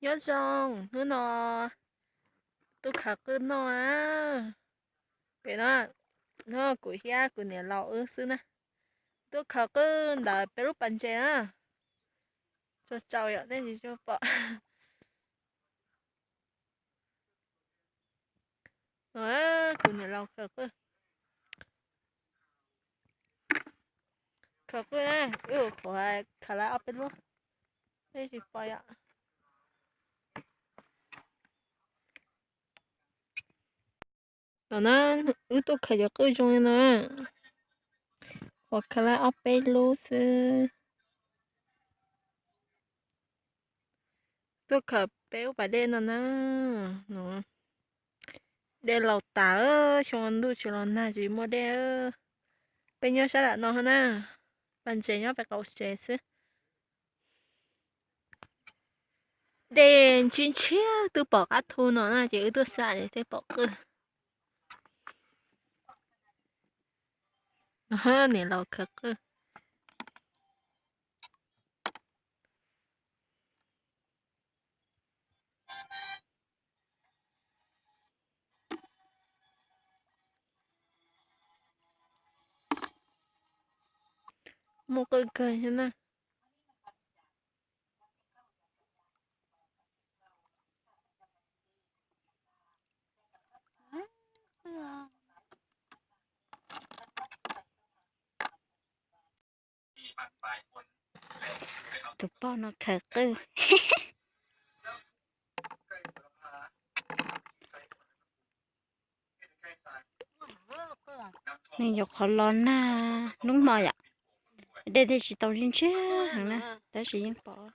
Nyob zoo, hnub no tuaj khaws qwj noj. Pem no, hnub no kuv thiab kuv niam laus wb xwb na. Tuaj khaws qwj ntawm peb lub pas ntses na. Tsaus tsaus yom, nej tsis tshua pom. Kuv niam laus khaws qwj. Khaws qwj na, wb ua qhuav khaws lawm ob peb lub, nej tsis pom yom. No na, wb tuaj khaws cov qwj zoo li no, qhuav khaws lawm ob peb lub xwb. Tuaj khaws peb lub pas dej no na. Dej laus tas, xyoo ntuj tsis los nag tsis muaj dej. Peb nyob sab nram no na, pas ntses nyob pem qaum tsev xwb. Dej ntshiab ntshiab twb pom qab thu no na ces wb tuaj xam thiaj pom qwj. Niam laus khaws qwj. Muaj qwj kawg thiab na. Tus poj no khaws qwj. Nws yuav qhov los nag hnub hmo yom. Dej thiaj tsis tau ntshiab ntshiab heev na, tab sis yeej pom.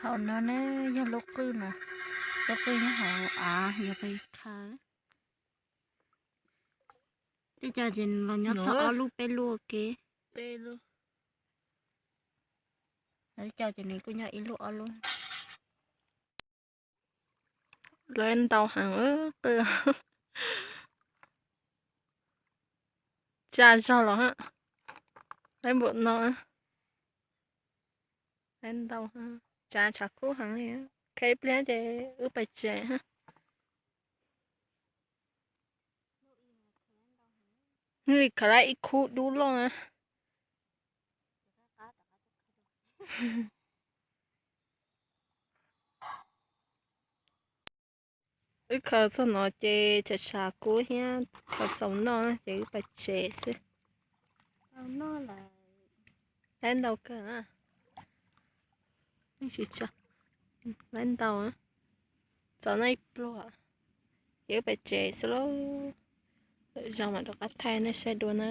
Hauv no ne yog lub qwj na, lub qwj nyob hauv av yog peb khaws. Tej co ces los nyob txog ob lub peb lub ua ke. Lawv co ces nws kuj nyob ib lub ob lub. Lawv ntau heev qwj. Tsa zog los ha. Lawv npaum no. Lawv ntau, tsav tshav kub heev li. Khaws ib pliag ces wb pais tsev ha. Li khaws lawm ib khub dub loj na. Wb khaws txog no ces tshav tshav kub thiab khaws txaus noj na ces wb pais tsev xwb. Lawv ntau kawg na. Lawv ntau, txaus noj ib pluag ces wb pais tsev xwb lauj. Lwm zaus mam rov qab thaij nej saib dua na.